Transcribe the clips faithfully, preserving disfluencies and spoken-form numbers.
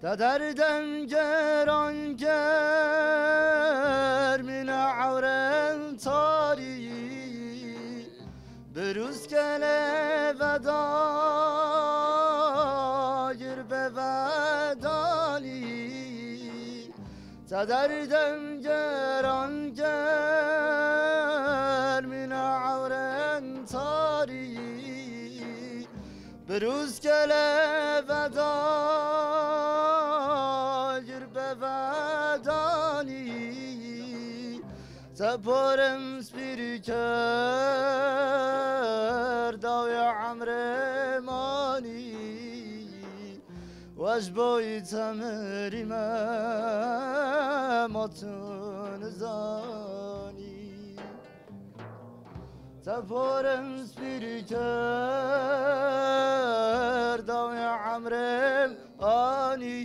Te derdem geran germîne ewren tarî, bi rûskele vedagir be vedalî. Te derdem geran germîne ewren tarî, bi rûskele vedagir be vedalî. Te porem spîrî kerd dawê emrê manî. Wez boy temirî me ma tu nizanî. Te porem spîrî kerd dawê emrê manî.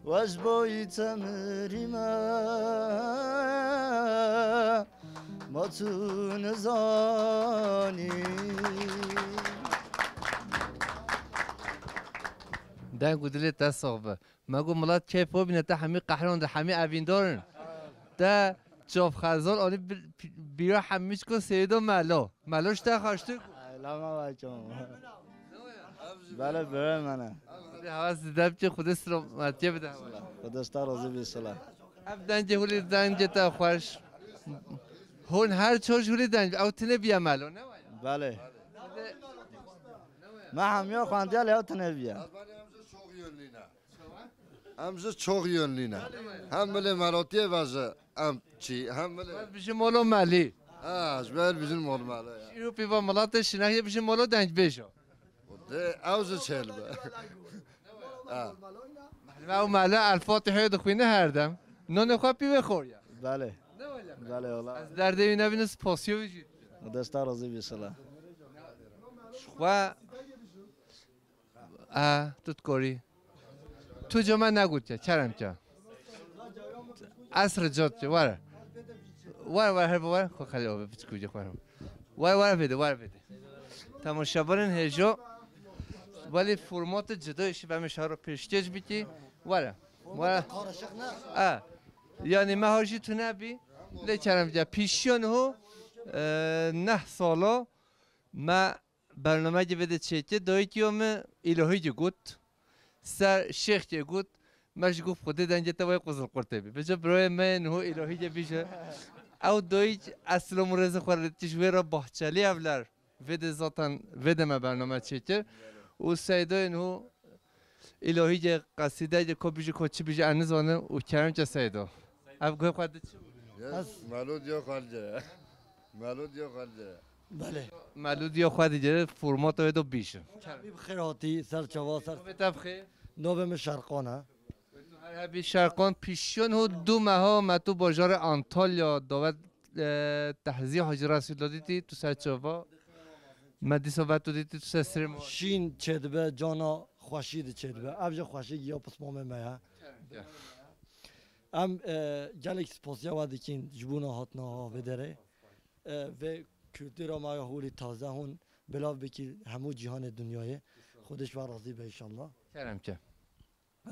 Wez boy temirî me ma tu nizanî. Deng û dilê te sax be. Me got milat keyf bibîne, te hemî qehran de, hemî evîndar in. Te çavxezan anî bir, bîra hemî çiko Seydo Melo. Melo ji te xweştir ku. Lama vaçom. Bele bire mene. Xwedê hewa zide bike, Xwedê silametiye bide hewa. Xwedê ji te razî bî sila. Ev dengê hûlî dengê te xweş. Hûn her çar ji hûlî deng, ew tine biye Melo, ne waya? Belê. Me hemiya xwendiye lê ew tine biye. Em ji çok yönlü ne. Em ji çok yönlü ne. Hem milê Merotiyê ve ji em çi, hem milê. Bel bijim molo melî. Ha, ji ber bijin mol melo ya. Şîr û pîva milatê şinahiyê bijim molo dengbêj o. De ew ji çêl be. Ha. Ew melo El Fatihê dixwîne her dem. Nonê xwe pîvê xoriya. Belê. Belê wala. Ez derdê wî nebînim, spasiyo wî jî. Desta razî bî sila. Ji xwe. A, tu dikorî. Tu coma negotiye, kerem ke. Ez rica dike, were. Were, were, her were, xwe xelê ave, piçik kucê xwe. Were, were vêde, were vêde. Temaşevanên hêjo, welê formatê cida işi beme şaro pêşkêş bikî. Were. Were. A. Yani me hajî tu nebî. Lê kerem ke, pîşiyan ho, e, neh salo me Bernameyekê vêde çêkir, dayikê min îlohîkê got, ser şêxkê got, me ji got Xwedê dengê te wê quzilqurtê bî. Vêca birayê me niho îlohîkê bîje. Ew dayik ez silam û rêzê xwe lê dikir, ji wê re Bahçeli Evler vêde zaten vêde me bername çêkir. Û Seydoyê niho Îlohî ge qesîdeyê ko bijî ko çi bijî ez nizanim û kerem ke Seydo. Ev guhê xwe di çi bû? Ya, Ez- melodiya xwe li cere. Melodiya xwe li cere. Belê. Melodiya xwe digere, formata wê de bîşin. Bî bi xêr hatî, ser çava, ser Navê te bi xêr? Navê min Şerqan e. Her hebî Şerqan, pîşiyan ho du meha me tu bajarê Antalya davet, e, tehzî Hacî Resûla dîtî, tu ser çava. Me dîsa veto dîtî tu ser sirê me. Şîn çêdibe, cana xweşî di çêdibe. Ev jî xweşî ya pismamê me ye. Ya. Em, e, gelek spasiya we dikîn ji bona hatina ha vê derê. E, vê kultura me ya holî taze hûn belav bikî hemû cîhanê dinyayê. Xwedê ji we razî be înşallah. Kerem ke.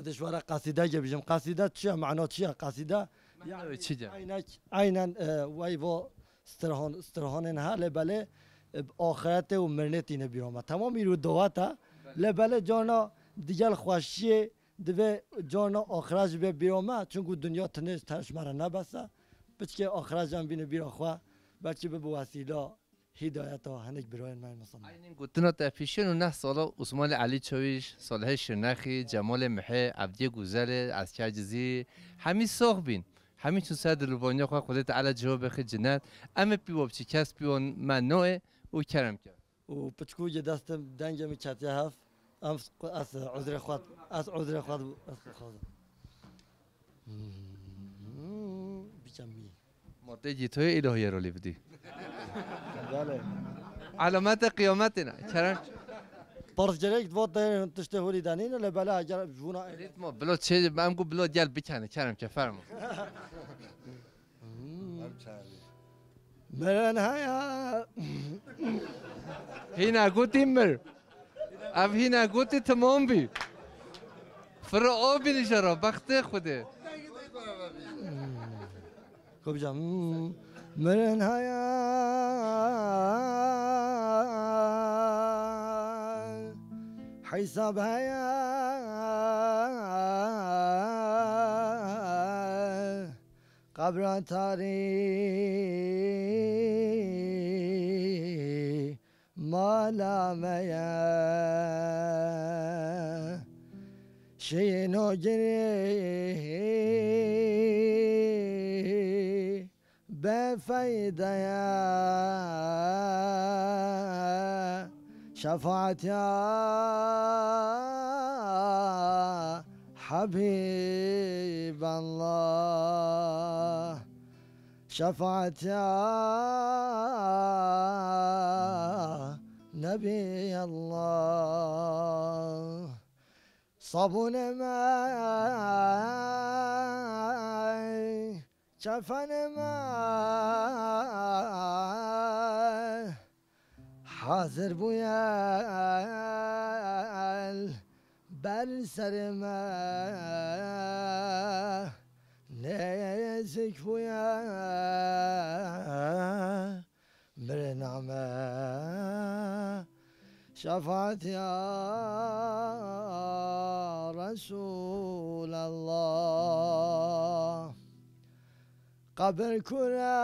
Ez ji we re qesîdeke bijim. Qesîde çi ye? Mena çi ye? Qesîde Mena yani wê çi ye? Eynek, eynen, e, wey vo stirhan, stirhanên he, lê belê, e, axirete û mirinê tîne bîra me. Temam îro dawet e. Lê belê carna digel xweşiyê divê carna axiret jî bê bîra me. Çunku dinya tinê ji me re nebes e. Piçkê axiret jî em bîne bîra xwe. Belkî bibe wesîla hîdayeta hinek birayên me yên misilman. Eynên gotina te pîşên û neh sala Osmanê Elî Çawîş, Salihê Şirnexî, Cemalê Mihê, Evdiyê Guzelê, Esker Cizîrî, hemî sax bîn. Hemî çûn ser dilrubaniya xwe, Xwedê Teala cihê bixê cinet. Em ê pîwa biçî, kes pîwa me nayê û kerem ke. Û piçkû yê destim dengê min ketiye hev. Em s-, ez uzrê xwe, ez uzrê xwe, ez xwe xwazim. Bikem mî. Ma tê cî toyê îlohiyê rolî bidî. Belê. Elamete qiyametê ne. Kerem. Pers gerek vat de tiştê holî danîne, lê bela eger jûna Ritmo, bilo çê, em ku bilo gel bikene, kerem ke fermo. Em çarê. Meren haya. Hîna gotî mir. Ev hîna gotî, temam bî. Firo o bînî jero, bextê Xwedê. Ko bijam. Mirin haya, hesab haya, qebra tarî mala me ye. Şîn û girî bê feyde ye. Şefaet ya Habîballah. Şefaet ya Nebî Allah. Sabûnê me, çefanê me, hazir bûye ber serê me, nêzik bûye mirina me. Şefaet ya Resûlallah. Qebir kure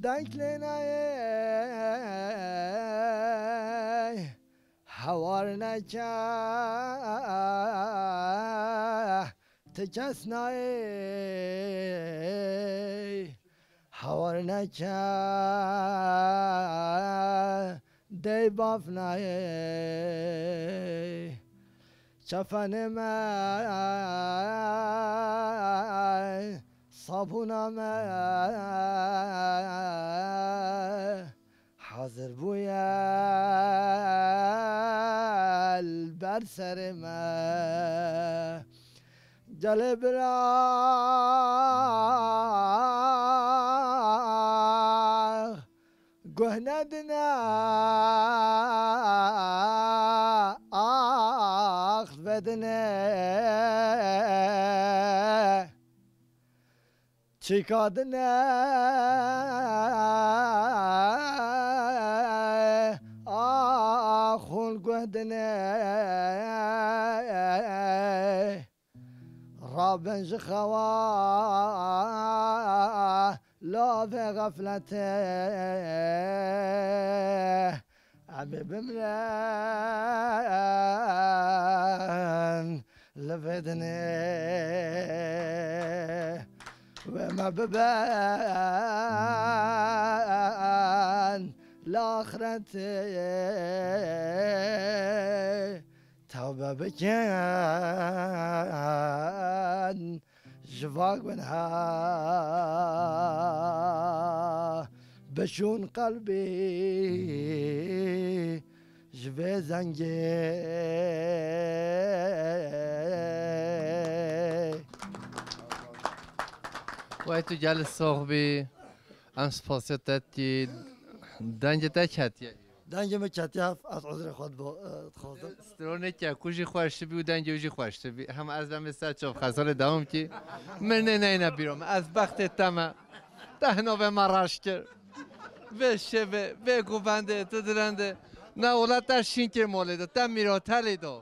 deng lê nayê, hewar neke ti kes nayê. Hewar neke dey bafnayê. Çefanê me, sabûna me, hazir bûye li ber serê me. Gelê bira guh nedine, ax vedine. Çîka dine, a xûn guh dine. Rabin ji xewa lavê xefletê. Em ê bimrin li vê dinê, wê me biben li axretê. Tewbe bikin ji va gunha, bişûn qelbî ji vê zengê. Wey tu gel sox bî. Em spasiya te dikî. Dengê te ketiye. Dengê min ketiye, ez uzrê xwe dibo-, e, dixwazim. Stronê ke ku jî xweş bî û dengê wî jî xweş bî. Hem ez demê ser çav xezalê dewam kî. Min nê neyne bîro min. Ez bextê te me. Te hino vê me raş kir. Vê şevê, vê govendê, tu direndê. Ne wela te şîn kê molê de, te mîrotelê do.